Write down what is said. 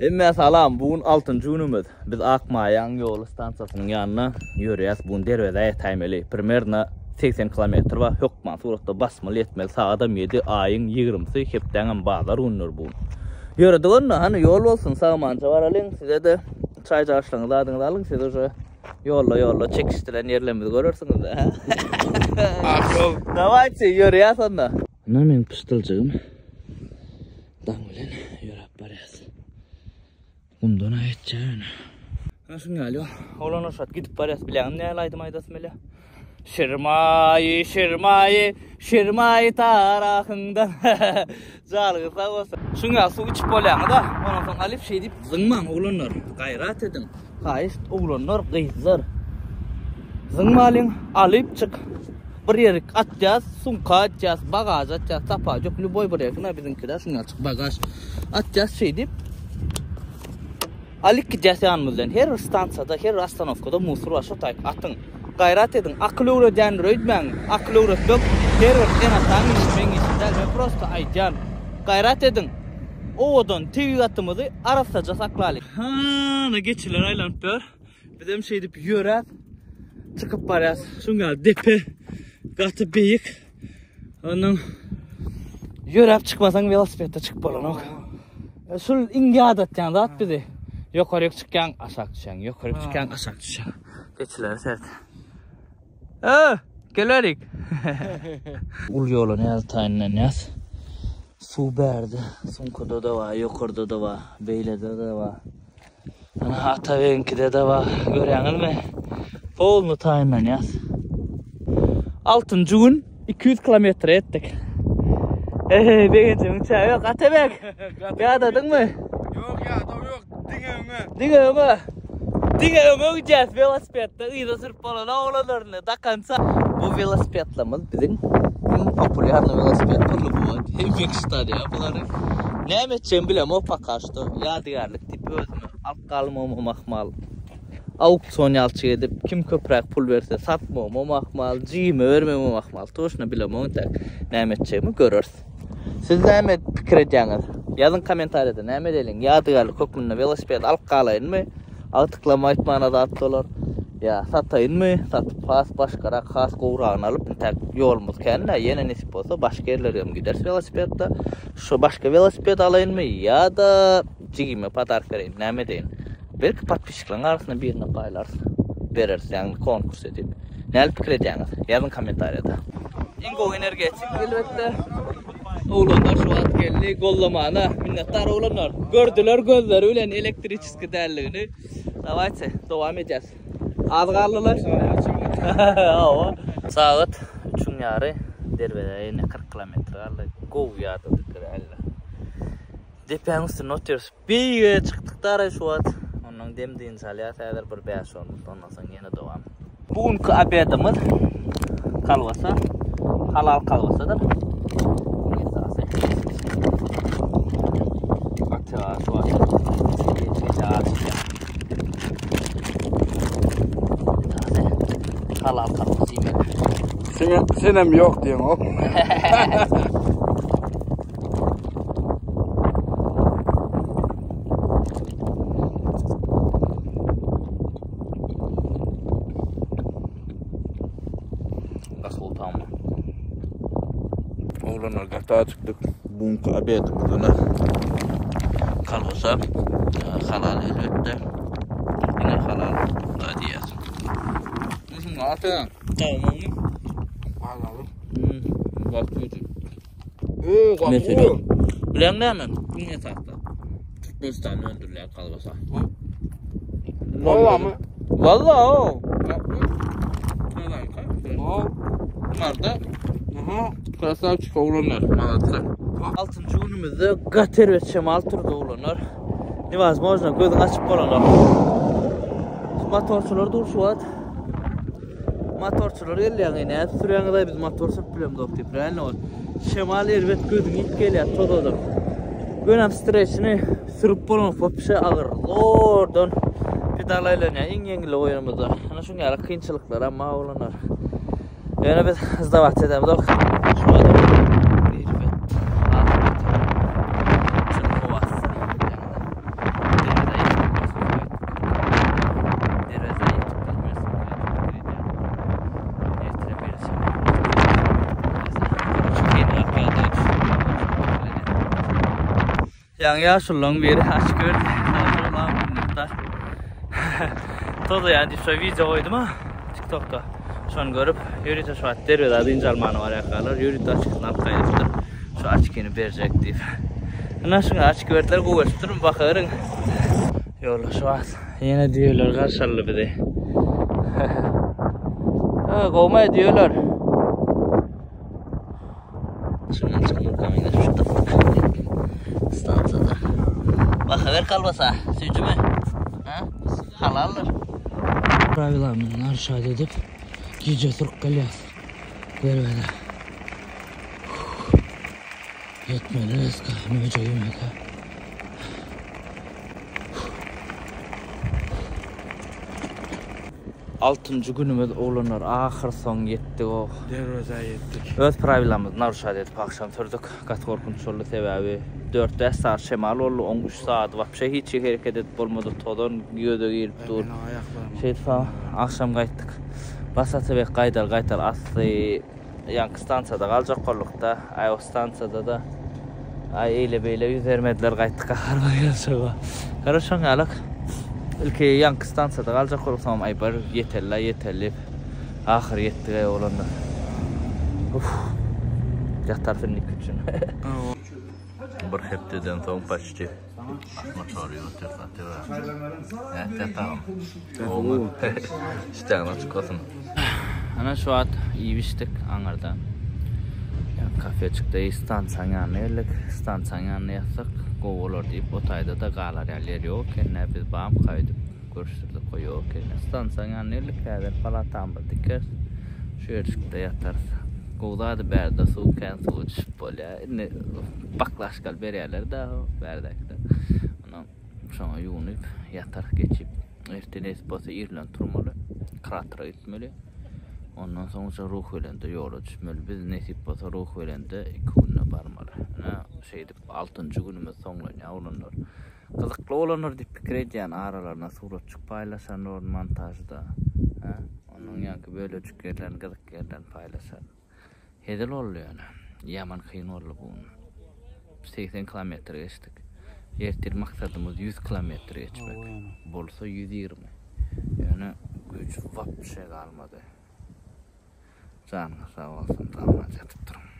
Hemmä salam, bu gün altynjy günümiz. Biz Akmaýaň ýoly stansiýasynyň ýanyna ýörýäs. Bu gün derwezä ýetäýmeli. Primerno 80 kilometr bar. Hökman suratda basmaly ýetmeli. Sagadam 7, aýyň 20-si, hepdäňem bazar günleri bu gün. Ýöredik onda, hany ýol bolsun, sag-amanja baralyň. Size-de çaý-jaşlaryňyzy zadyňyzy alyň, siz uje ýolda-ýolda çekişdiren ýerlerimizi görersiňiz-dä, hä? Ak ýol. Dawayçy, ýörýäs onda. Ynha meň pyşdyljygym. Daň bilen ýöräp barýas. Gumdan aýtja ýöne. Ana şuň ýaly ýol. Oglanlar şat gidip barýas. Bilýäňmi nähili aýdym aýdasym gelýär? Şirmaýy, şirmaýy, şirmaýy tarahyňdan. Janyňyz sag bolsun. Şuň ýaly suw içip bolýaňyz-a. Ondan soň alyp şeý diýip zyňmaň oglanlar. Gaýrat ediň. Haýyşt oglanlar, gyzlar. Zyňmalyň, alyp çyk. Bir ýerik atýas, sumka atýas, bagaž atýas, tapawut ýok, lýuboý bir ýerine biziňkide şuň ýaly çyk bagaž atýas şeýdip. Alyp gidýäs ýanymyz bilen. Her bir stansiýada, her bir ostanowkada musur bar, şo taýyp atyň. Gaýrat ediň, akyl öwredýändir öýtmäň. Akyl öwretmek her bir ene-ataň işi, meň işim däl. Men prosta aýdýan. Gaýrat ediň. Owadan tebigatymyzy arassaja saklalyň. Hana geçiler aýlanyp ýör. Bizem şeýdip ýöräp çykyp barýas. Şuň ýaly depe gaty beýik. Ondan ýöräp çykmasaň welosipedde çykyp bolanok. E, şul iň ýadatýan zat bizi. Ýokaryk çykýaň, aşak düşýäň, ýokaryk çykýaň, aşak düşýäň. Geçileri sert. Ö, gelerik. Uly ýola nädip taýynlanýas? Suw bärde, sumkada-da bar, ýokarda-da bar, beýlede-de bar. Ana Atabegiňkide-de bar, görýäňizmi? Polny taýynlanýas. Altynjy gün 200 kilometre ýetdik. Eý, begenjimiň çägi ýok. Atabeg, ýadadyňmy? Ýok, ýadaw ýok. Diňe öňe. Diňe öňe. Diňe öňe gidýäs welosipedde. Yza sürüp bolanok oglanlar indi. Dakança. Bu welosipedlerimiz biziň iň populýarny welosiped boldy bu wagt. Hemme kişi tanýar bulary. Näme etjegimi bilemok poka şto. Ýadygärlik diýip özüme alyp galmagymam ahmal. Auksion ýalçyk edip kim köpräk pul berse satmagymam ahmal, jigime bermegimem ahmal. Toşna bilemok entäk näme etjegimi göreris. Siz näme pikir edýäňiz? Ýazyň kommentariýada näme edeliň? Ýadygärlik hökmünde welosiped alyp galaýynmy? Agtyklama aýtmana zat bolar. Ýa sataýynmy? Satyp has başgarak, has gowragyny alyp, entäk ýolumyz kän-dä, ýene nesip bolsa başga ýerlere hem gideris welosipedde. Şo başga welosiped alaýynmy ýa-da jigime podark bereýin, näme edeýin? Belki podpisçikleriň arasynda birine paýlarys, bereris, ýagny konkurs edip. Nähili pikir edýäňiz? Ýazyň kommentariýada. Iň gowy energetik elbetde. Oglanlar şu wagt geldi gollamana. Minnetdar oglanlar. Gördüler gözleri bilen elektriçeski dälligini. Dawayçe, dowam edýäs. Az galdylar. Hawa. Sagat 3-iň ýary Derwezä ýene 40 kilometr galdy. Gowy ýadadyk realno. Depäň üstünde otyrys. Beýige çykdyk dara şu wagt. Ondan dem dynç alýas häzir bir 5-10 minut ondan soň ýene dowam. Bu günki obedimiz kolbasa, halal kolbasadyr. Iň esasy. Ata şu wagt Halal kolbasa iýmeli. Sen, senem ýok diýen o. Nasıl utanma. Oglanlar gata çykdyk. Bunky obedimiz ine. Kolbasa halal elbetde. Yine halal. Da diýýär. Nasıl ata? Tamam. Halal. Hmm. Bak çocuk. Oo, gaty. Mesele. Bilen näme? Iň esasda. Türkmenistanda öndürilýän kolbasa. Valla mı? Valla o. Marda Aha. Krasavçik oglanlar. Malatsa. Altynjy günümizde gaty erbet şemal turdy oglanlar. Nevazmojno gözüň açyp bolanok. Şu motorçylar dur şu wagt. Motorçylar gelýär, nädip sürýäňiz-aý biz motor sürüp bilemzok diýip. Realno ol şemal erbet gözüňi iýip gelýär tozadyp. Gönem streçini sürüp bolanok wapşe agyr. Zordan pedal aýlanýar iň ýeňili goýanymyzda. Ana şuň ýaly kynçylyklar hem bar oglanlar. Ýöne biz sdawat edemzok. Şu adam erbet. Ýaňy ýaşulularyň biri açyk berdi. Tozaýan diýip şo wideo goýdum-a TikTokda. Şony görüp, ýörite şu wagt derwezä dynç almana barýarkalar, ýörite açykyny alyp gaýdypdyr. Şu açkyny berjek diýip. Ynha şuňa açky berdiler, gowy beripdirmi, bakaweriň. Ýolda şu wagt ýene düýeler garşy aldy bizi. Gowmy düýeler? Şundan çykmak kamina şu tapdyk. Stansiýada. Bakawer kolbasa, süýjümi? Ha? Halaldyr. Prawilamyny narşat edip, gije sürüp gelýäs. Derweze. Ýetmeli reska, möjek ýemeke. Altynjy günümiz oglanlar ahyr soň ýetdik oh. Derwezä ýetdik. Öz prawilamyzy naruşat edip agşam sürdük. Gaty gorkunç boldy sebäbi dört-bäş sagat şemal boldy oň üç sagady wapşe hiç ýere hereket edip bolmady tozan göze girip dur. Şeýdip agşam gaýtdyk. Bas Atabek gaýdar gaýtar asly ýaňky stansiýada galjak boldukda aý o stansiýada-da aý eýle beýle ýüz bermediler gaýtdyk gaharma gelşige. Garaz şoň ýalak ilki ýaňky stansiýada galjak bolup soňam aý bar ýeteli ýeteli diýip ahyry ýetdik aý oglanlar. Uf. Ýatarys indi iki üç gün. Bir hepdeden soň почти motory ýok atýar. Nätdi agam? Gowmy? Işdäň açyk bolsun. Ana şu wagt iýip içdik aňyrda. Kafeçikde stansiýanyň ýanyna geldik. Stansiýanyň ýanynda ýatsak gowy bolar diýip, o taýda-da galar ýaly ýer ýok eken-dä. Biz bamyka öýdüp görüşdirdik, o ýok eken. Stansiýanyň ýanyna geldik, häzir palatamyzy dikeris. Şu ýerjikde ýatarys. Gowy zady bärde suw kän, suwa düşüp bolýar. Indi baklaşkaly berýärler-dä bärdäkiler. Ondan şoňa ýuwunyp ýatarys geçip. Erte nesip bolsa ir bilen turmaly. Kratera gitmeli. Ondan soňra Ruhubelende ýola düşmeli. Biz nesip bolsa Ruhubelende 2 günde barmaly. Ine şeýdip 6-njy günümiz soňlanýar oglanlar. Gyzykly bolandyr diýip pikir edýän aralarynda suratjyk paýlaşan montažda. Hä? Onuň ýaňky bölejik ýerlerini gyzykly ýerlerini paýlaşan. Hezil boldy ýöne. Ýaman kyn boldy bu gün. 80 kilometr geçdik. Ertir maksadymyz 100 kilometr geçmek. Bolsa 120. Ýöne güýç wapşe galmady. Janyňyz sag bolsun, galman ýatyp duruň.